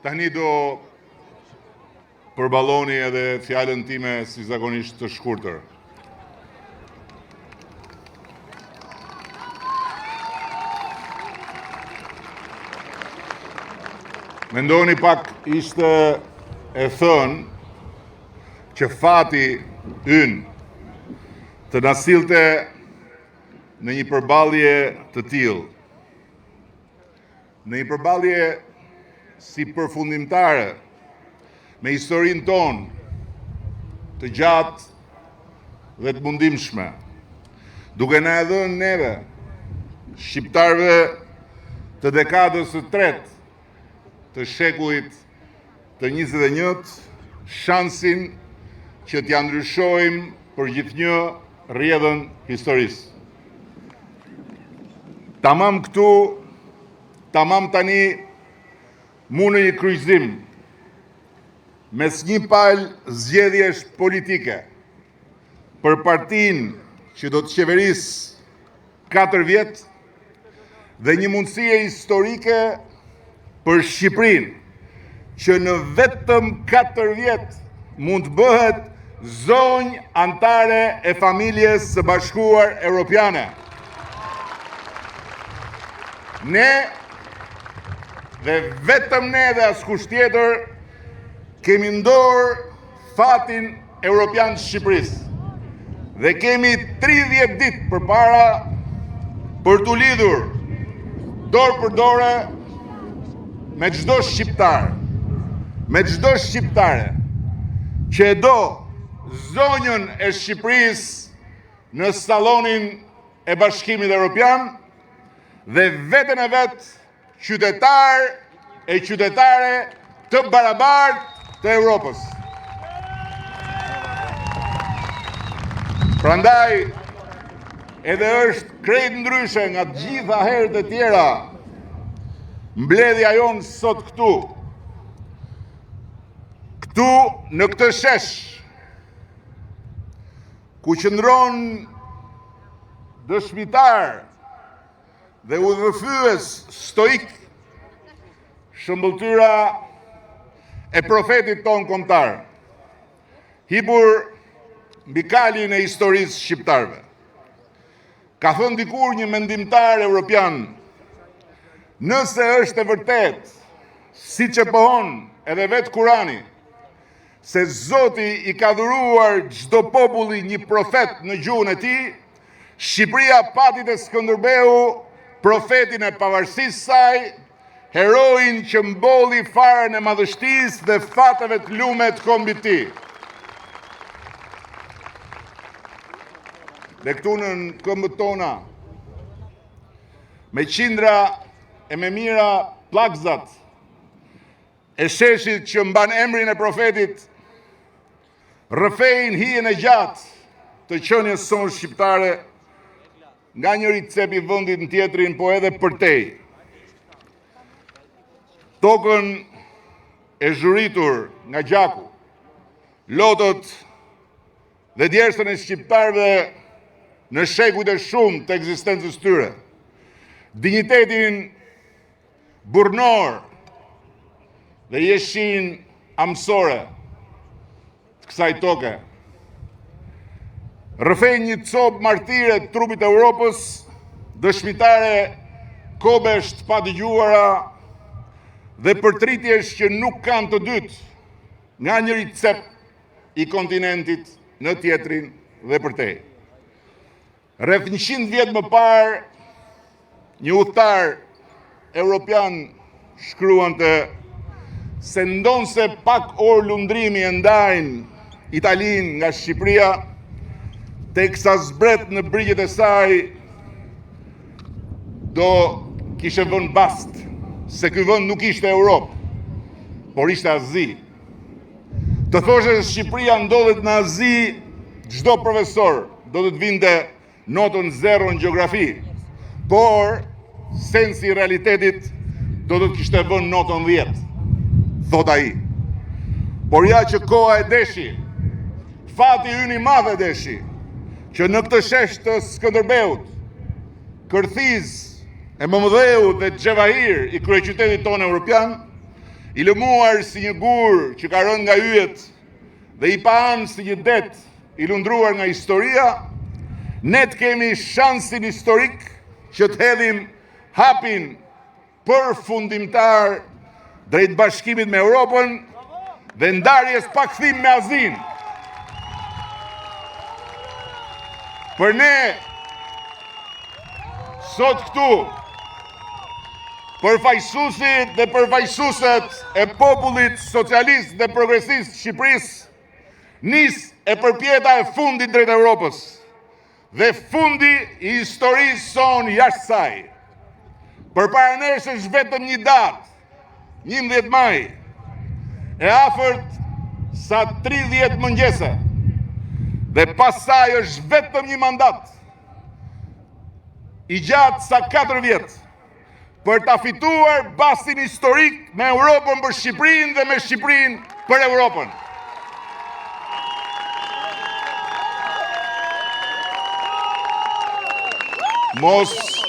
Tani do përballoni edhe fjalën time si zakonisht të shkurtër. Mendoni pak ishte e thënë që fati ynë të na sillte në një përballje të tillë. Në një përballje si përfundimtare me historinë tonë të gjatë dhe të mundimshme, duke na e dhënë neve, shqiptarëve të dekadës së tretë të shekullit të 21-të, shansin që t'ia ndryshojmë përgjithnjë rrjedhën historisë. Tamam këtu, tamam tani, mu në një kryqëzim, mes një palë zgjedhjesh politike, për partinë që do të qeverisë 4 vjet, dhe një mundësie historike për Shqipërinë, që në vetëm 4 vjet mund të bëhet zonjë anëtare e familjes së bashkuar europiane. Ne dhe vetëm ne dhe askush tjetër kemi në dorë fatin europian të Shqipërisë dhe kemi 30 ditë përpara për t'u lidhur dorë për dore me çdo shqiptar, me çdo shqiptare që e do zonjën e Shqipërisë në sallonin e Bashkimit Europian dhe veten e vet qytetar e qytetare të barabartë të Europës. Prandaj, edhe është krejt ndryshe nga të gjitha herët e tjera, mbledhja jonë sot këtu, këtu në këtë shesh, ku qëndron dëshmitar dhe udhërrëfyes stoik shëmbëlltyra e profetit tonë kombëtar, hipur mbi kalin e historisë shqiptarëve. Ka thënë dikur një mendimtar europian, nëse është e vërtetë, siç e pohon edhe vetë Kurani, se Zoti i ka dhuruar çdo populli një profet në gjuhën e tij, Shqipëria pati te Skënderbeu profetin e pavarësisë saj, heroin që mbolli farën e madhështisë dhe fateve të lume të kombit të tij. Dhe këtu nën këmbët tona, me qindra e me mijëra pllakëzat e sheshit që mban emrin e profetit, rrëfejnë hijen e gjatë të qenies sonë shqiptare nga njëri cep i vendit në tjetrin, po edhe përtej. Tokën e zhuritur nga gjaku, lotët dhe djersën e shqiptarëve në shekujt e shumtë të ekzistencës tyre, dinjitetin burrnor dhe jeshin amsore të kësaj toke. Rrëfejnë një copë martire të trupit të Europës, dëshmitare kobesh të padëgjuara dhe përtritjesh që nuk kanë të dytë nga njëri cep i kontinentit në tjetrin dhe përtej. Rreth 100 vjet më parë, një udhëtar europian shkruante se ndonëse pak orë lundrimi e ndajnë Italinë nga Shqipëria, teksa zbret në brigjet e saj, do kishe vënë bast se ky vend nuk ishte Europë, por ishte Azi. Të thoshe se Shqipëria ndodhet në Azi, çdo profesor do të të vinte notën zero në gjeografi, por sensi i realitetit do të të kishte vënë notën 10, thotë ai. Por ja që koha e deshi, fati ynë i madh e deshi, që në këtë shesh të Skënderbeut, kërthizë e mëmëdheut dhe xhevahir i kryeqytetit tonë europian, I lëmuar si një gur që ka rënë nga yjet dhe i paanë si një det i lundruar nga historia, ne të kemi shansin historik që të hedhim hapin përfundimtar drejt bashkimit me Europën dhe ndarjes pa kthim me Azinë. Për ne, sot këtu, përfaqësuesit dhe përfaqësueset e popullit socialist dhe progresist të Shqipërisë, nis e përpjeta e fundit drejt Europës dhe fundi i historisë sonë jashtë saj. Përpara nesh është vetëm një datë, 11 maj, e afërt sa 30 mëngjese, dhe pas saj është vetëm një mandat, i gjatë sa 4 vjet, për ta fituar bastin historik me Europën për Shqipërinë dhe me Shqipërinë për Europën. Mos...